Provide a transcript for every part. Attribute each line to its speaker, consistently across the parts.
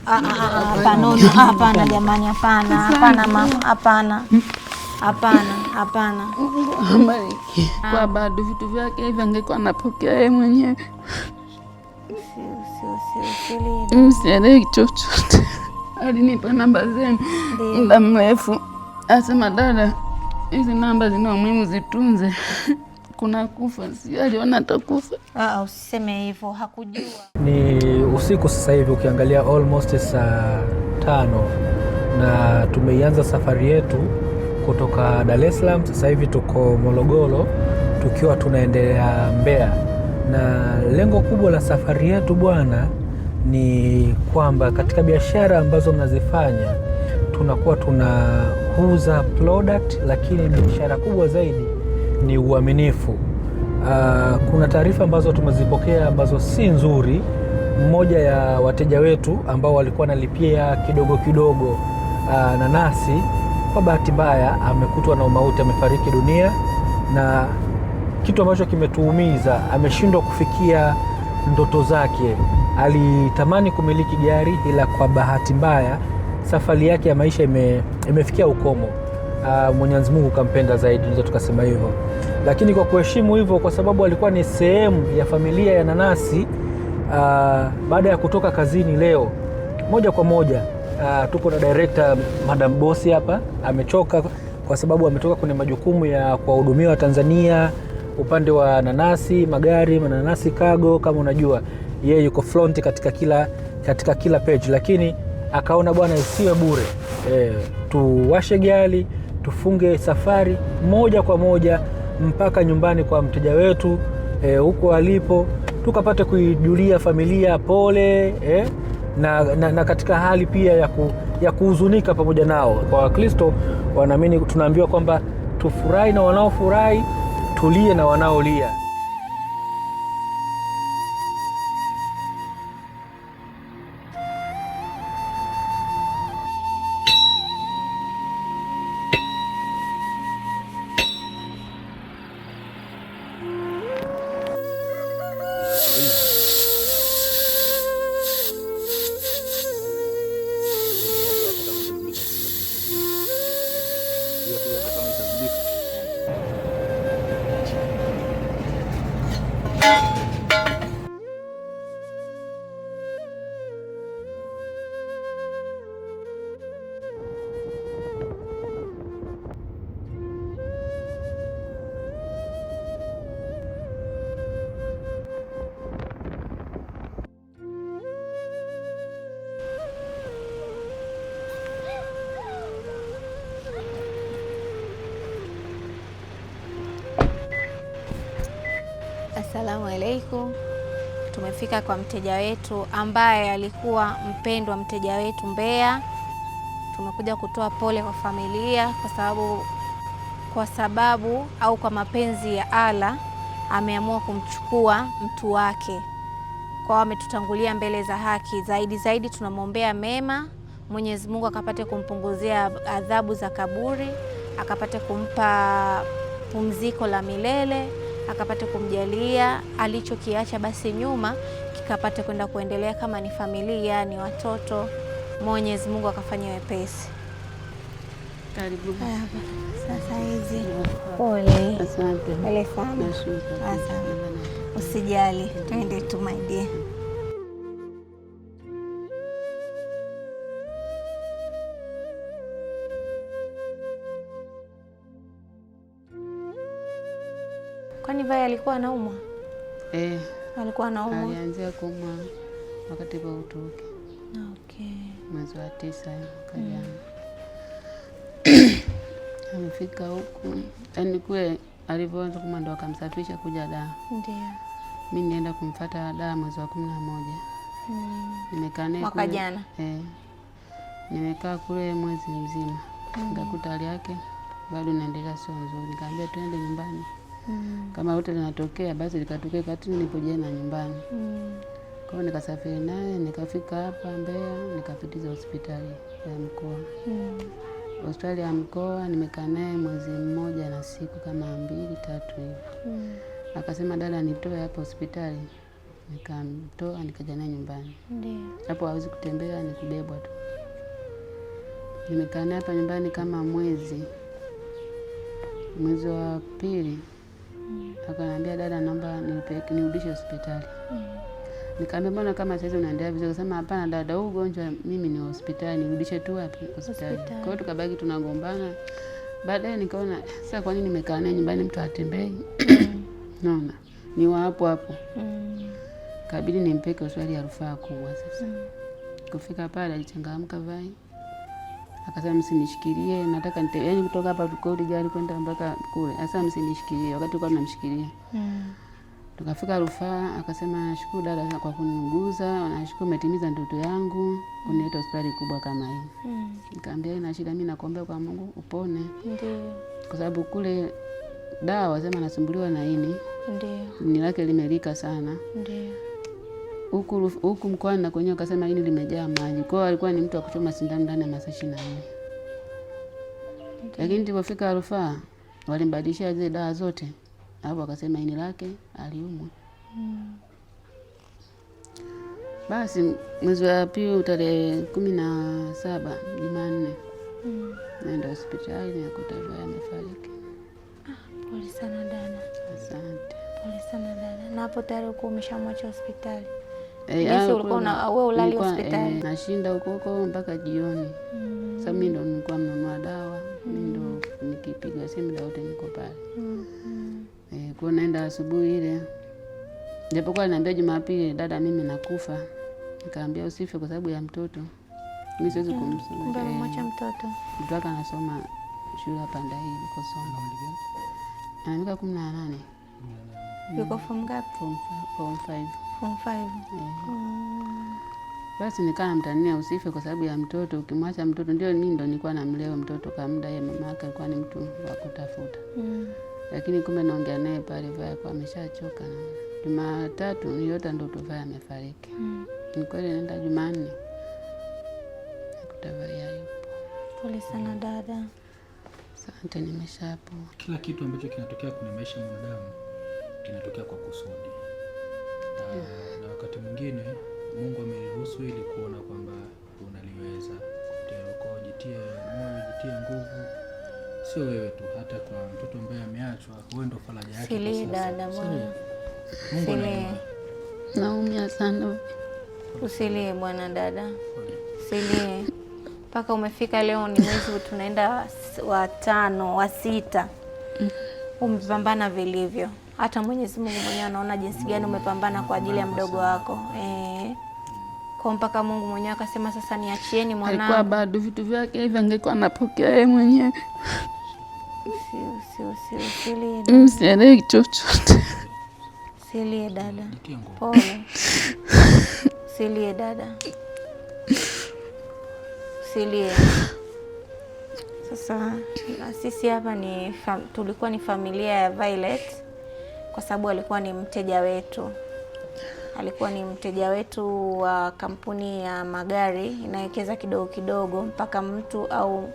Speaker 1: Hapana, hapana jamani, hapana, hapana mama, hapana. Hapana, hapana.
Speaker 2: Ambariki. Kwa bado vitu vyake hivi angekuwa anapokea yeye mwenyewe. Msielewi chochote. Alinipa namba zenu muda mrefu, asema dada, hizi namba zina umuhimu, zitunze. Kuna kufa, si aliona atakufa.
Speaker 1: Ah, usiseme hivyo, hakujua.
Speaker 3: Ni usiku sasa hivi, ukiangalia almost saa 5, na tumeianza safari yetu kutoka Dar es Salaam. Sasa hivi tuko Morogoro tukiwa tunaendelea Mbeya, na lengo kubwa la safari yetu bwana ni kwamba katika biashara ambazo mnazifanya tunakuwa tunauza product, lakini biashara kubwa zaidi ni uaminifu. Kuna taarifa ambazo tumezipokea ambazo si nzuri. Mmoja ya wateja wetu ambao walikuwa wanalipia kidogo kidogo nanasi, kwa bahati mbaya amekutwa na umauti, amefariki dunia, na kitu ambacho kimetuumiza, ameshindwa kufikia ndoto zake. Alitamani kumiliki gari, ila kwa bahati mbaya safari yake ya maisha imefikia ukomo. Mwenyezi Mungu kampenda zaidi, tunaweza tukasema hivyo. Lakini kwa kuheshimu hivyo, kwa sababu alikuwa ni sehemu ya familia ya Nanasi, baada ya kutoka kazini leo moja kwa moja, tuko na director Madam Bosi hapa, amechoka kwa sababu ametoka kwenye majukumu ya kuwahudumia Watanzania upande wa nanasi, magari, mananasi cargo. Kama unajua yeye yuko front katika kila page, lakini akaona bwana isiwe bure, tuwashe gari tufunge safari moja kwa moja mpaka nyumbani kwa mteja wetu huko alipo, tukapate kuijulia familia pole, na katika hali pia ya kuhuzunika pamoja nao. Kwa Wakristo wanaamini, tunaambiwa kwamba tufurahi na wanaofurahi, tulie na wanaolia.
Speaker 1: Asalamu alaikum. Tumefika kwa mteja wetu ambaye alikuwa mpendwa mteja wetu Mbeya. Tumekuja kutoa pole kwa familia kwa sababu au kwa mapenzi ya Allah ameamua kumchukua mtu wake. Kwa ametutangulia mbele za haki. Zaidi zaidi tunamwombea mema, Mwenyezi Mungu akapate kumpunguzia adhabu za kaburi, akapate kumpa pumziko la milele, akapate kumjalia alichokiacha basi nyuma kikapate kwenda kuendelea, kama ni familia, ni watoto, Mwenyezi Mungu akafanya wepesi.
Speaker 2: Karibu.
Speaker 1: Sasa hizi pole.
Speaker 2: Asante.
Speaker 1: Pole sana. Asante. Usijali, twende tu my dear. Kwani Vai alikuwa anaumwa? Alikuwa anaumwa.
Speaker 2: Alianzia kuumwa wakati wa Uturuki. Mwezi wa 9 mwaka jana. Amefika huku, yaani kule alivyoanza kuumwa ndo akamsafisha kuja Dar. Mimi nilienda kumfuata Dar mwezi wa 11. Nimekaa naye
Speaker 1: Mwaka
Speaker 2: kule.
Speaker 1: jana.
Speaker 2: Nimekaa kule mwezi mzima. Nikakuta hali yake bado inaendelea sio nzuri. Nikamwambia twende nyumbani. Kama yote linatokea basi likatokea kati nilipojena nyumbani. Kwa hiyo nikasafiri naye nikafika hapa Mbeya, nikapitiza hospitali ya mkoa. Hospitali ya mkoa nimekaa naye mwezi mmoja na siku kama 2-3 hivi. Akasema dada nitoe hapa hospitali Nikamtoa nikaja naye nyumbani.
Speaker 1: Ndio.
Speaker 2: Hapo hawezi kutembea, ni kubebwa tu. Nimekaa naye hapa nyumbani kama mwezi. Mwezi wa pili akaniambia, dada, naomba nirudishe hospitali. Nikamwambia, mbona kama saizi unaendelea vizuri? Akasema, hapana dada, huu ugonjwa mimi ni hospitali, nirudishe tu wapi? Hospitali. Kwa hiyo tukabaki tunagombana. Baadaye nikaona sasa kwa nini nimekaa naye nyumbani mtu atembei? Naona ni wa hapo hapo. Kabidi nimpeke hospitali ya rufaa kubwa sasa. Kufika pale alichangamka vai. Akasema msinishikilie, nataka yaani kutoka hapa tukodi gari kwenda mpaka kule. Akasema msinishikilie, wakati tulikuwa tunamshikilia. Tukafika rufaa, akasema nashukuru dada kwa kuniuguza, nashukuru umetimiza ndoto yangu kunileta hospitali kubwa kama hii. Nikamwambia ina shida, mimi nakuombea kwa Mungu upone.
Speaker 1: Ndio.
Speaker 2: Kwa sababu kule dawa sema nasumbuliwa na ini.
Speaker 1: Ndio.
Speaker 2: Ini lake limelika sana.
Speaker 1: Ndio.
Speaker 2: Huku mkoani na kwenyewe akasema ini limejaa maji. Kwa hiyo alikuwa ni mtu wa kuchoma sindano ndani ya masaa 24. Lakini tulipofika rufaa walimbadilishia zile dawa zote. Hapo akasema ini lake aliumwa. Basi mwezi wa pili tarehe 17 Jumanne. Naenda hospitali nikakuta Vai amefariki.
Speaker 1: Pole sana dada.
Speaker 2: Asante.
Speaker 1: Pole sana dada. Na hapo tayari ulikuwa umeshamwacha hospitali. Jinsi ulikuwa wewe ulali hospitali.
Speaker 2: Nashinda huko huko mpaka jioni. Sasa mimi ndo nilikuwa mnunua dawa, mimi ndo nikipiga simu dawa yote niko pale. Kwa naenda asubuhi ile. Japokuwa aliniambia Jumapili, dada mimi nakufa. Nikamwambia usife kwa sababu ya mtoto. Mimi siwezi kumsoma.
Speaker 1: Kumbe amemwacha mtoto.
Speaker 2: Mtoto wake anasoma shule hapa Ndai yuko soma. Ana miaka 18.
Speaker 1: Yuko form ngapi?
Speaker 2: Form 5.
Speaker 1: Form 5.
Speaker 2: Basi nikaa namtania usife kwa sababu ya mtoto, ukimwacha mtoto. Ndio mimi ndo nilikuwa namlea mtoto kwa muda, yeye mama yake alikuwa ni mtu wa kutafuta. Lakini kumbe naongea naye pale Vai kwa ameshachoka naona. Jumatatu niliota ndoto Vai amefariki. Ni kweli nenda Jumanne. Nikuta Vai hayupo.
Speaker 1: Pole sana dada.
Speaker 2: Asante, nimeshapoa.
Speaker 3: Kila kitu ambacho kinatokea kwenye maisha ya mwanadamu kinatokea kwa kusudi. Na wakati mwingine Mungu ameruhusu ili kuona kwamba unaliweza. Kwa jitie moyo, jitie nguvu. Sio wewe tu, hata kwa mtoto ambaye ameachwa, wewe ndo faraja yake.
Speaker 1: Silie dada bwana.
Speaker 3: Mungu anajua.
Speaker 2: Naumia sana.
Speaker 1: Usilie bwana dada. Usilie. Mpaka umefika leo ni mwezi tunaenda wa 5, wa 6. Umepambana vilivyo. Hata Mwenyezi Mungu mwenyewe anaona jinsi gani umepambana kwa ajili ya mdogo wako. Kwa mpaka Mungu mwenyewe akasema sasa niachieni mwanangu.
Speaker 2: Alikuwa bado vitu vyake hivi angekuwa anapokea yeye mwenyewe.
Speaker 1: Usilie.
Speaker 2: Msielewi chochote.
Speaker 1: Usilie dada. Pole. Usilie dada. Usilie. Sasa na sisi hapa ni tulikuwa ni familia ya Violet kwa sababu alikuwa ni mteja wetu. Alikuwa ni mteja wetu wa kampuni ya magari inawekeza kidogo kidogo mpaka mtu au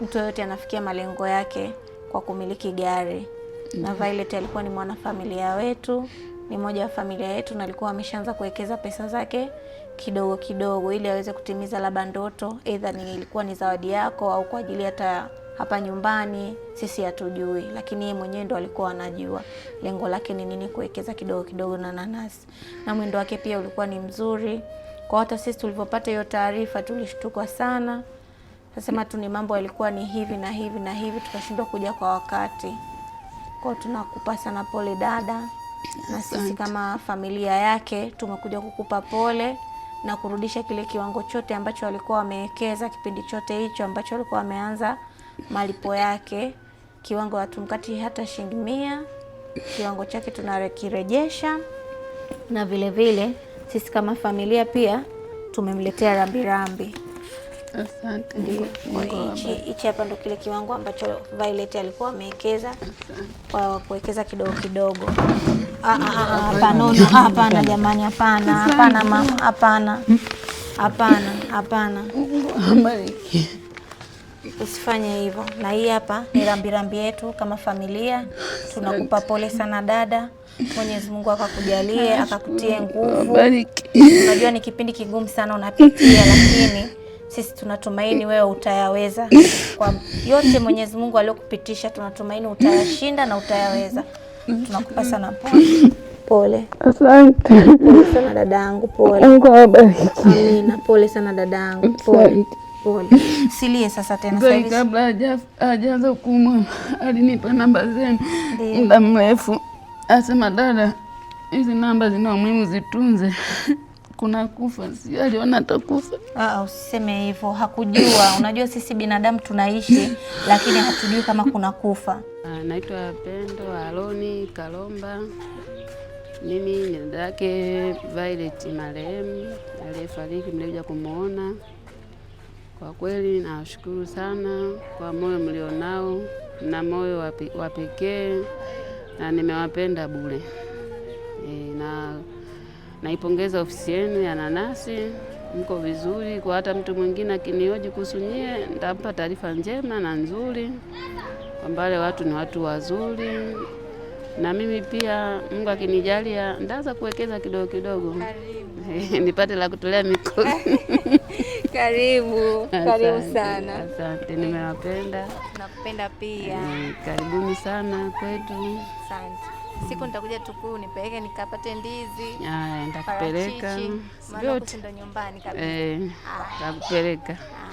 Speaker 1: mtu yote anafikia malengo yake kwa kumiliki gari. Na Violet alikuwa ni mwanafamilia wetu, ni mmoja wa familia yetu, na alikuwa ameshaanza kuwekeza pesa zake kidogo kidogo ili aweze kutimiza labda ndoto, either ni ilikuwa ni zawadi yako au kwa ajili hata hapa nyumbani, sisi hatujui, lakini yeye mwenyewe ndo alikuwa anajua lengo lake ni nini, kuwekeza kidogo kidogo na nanasi. Na mwendo wake pia ulikuwa ni mzuri. Kwa hata sisi tulipopata hiyo taarifa tulishtukwa sana. Nasema tu ni mambo yalikuwa ni hivi na hivi na hivi, tukashindwa kuja kwa wakati. Kwa tunakupa sana pole dada, na sisi kama familia yake tumekuja kukupa pole na kurudisha kile kiwango chote ambacho alikuwa amewekeza kipindi chote hicho ambacho alikuwa ameanza malipo yake. Kiwango hatumkati hata shilingi 100, kiwango chake tunakirejesha. Na vile vile sisi kama familia pia tumemletea rambirambi.
Speaker 2: Asante.
Speaker 1: Hichi hapa ndo kile kiwango ambacho Violet alikuwa amewekeza kwa kuwekeza kidogo kidogo. Hapana, hapana jamani, hapana, hapana mama, hapana. Hapana, hapana. Usifanye hivyo. Na hii hapa ni rambirambi yetu kama familia. Tunakupa pole sana dada. Mwenyezi Mungu akakujalie, akakutie nguvu.
Speaker 2: Bariki.
Speaker 1: Unajua ni kipindi kigumu sana unapitia, lakini sisi tunatumaini wewe utayaweza. Kwa yote Mwenyezi Mungu aliyokupitisha, tunatumaini utayashinda na utayaweza. Tunakupa sana pole. Pole.
Speaker 2: Asante.
Speaker 1: Pole sana dadangu, pole.
Speaker 2: Mungu awabariki.
Speaker 1: Amina, pole sana dadangu, pole. Pole. Silie sasa tena sasa
Speaker 2: Zai
Speaker 1: hivi.
Speaker 2: kabla hajaanza kuumwa alinipa namba zenu
Speaker 1: Ndiyo.
Speaker 2: muda mrefu, asema dada, hizi namba zina umuhimu, zitunze, kuna kufa. Sio aliona atakufa.
Speaker 1: Ah, usiseme hivyo, hakujua. Unajua sisi binadamu tunaishi, lakini hatujui kama kuna kufa.
Speaker 2: Naitwa Pendo Aloni Kalomba. Mimi ni dada yake Violet marehemu aliyefariki, mlikuja kumwona. Kwa kweli nawashukuru sana kwa moyo mlionao na moyo wa pekee, na nimewapenda bure. Na naipongeza ofisi yenu ya Nanasi, mko vizuri. Kwa hata mtu mwingine akinioji kuhusu nyie, nitampa taarifa njema na nzuri kwamba wale watu ni watu wazuri, na mimi pia Mungu akinijalia nitaanza kuwekeza kidogo kidogo nipate la kutolea mikono.
Speaker 1: Karibu, karibu
Speaker 2: Asante,
Speaker 1: sana.
Speaker 2: Asante, nimewapenda.
Speaker 1: Tunakupenda pia.
Speaker 2: Karibuni sana kwetu.
Speaker 1: Asante. Siku nitakuja Tukuyu nipeleke nikapate ndizi,
Speaker 2: Haya, nitakupeleka
Speaker 1: parachichi, maana huku
Speaker 2: vyote.
Speaker 1: si ndo nyumbani kabisa.
Speaker 2: Nitakupeleka.
Speaker 1: Haya.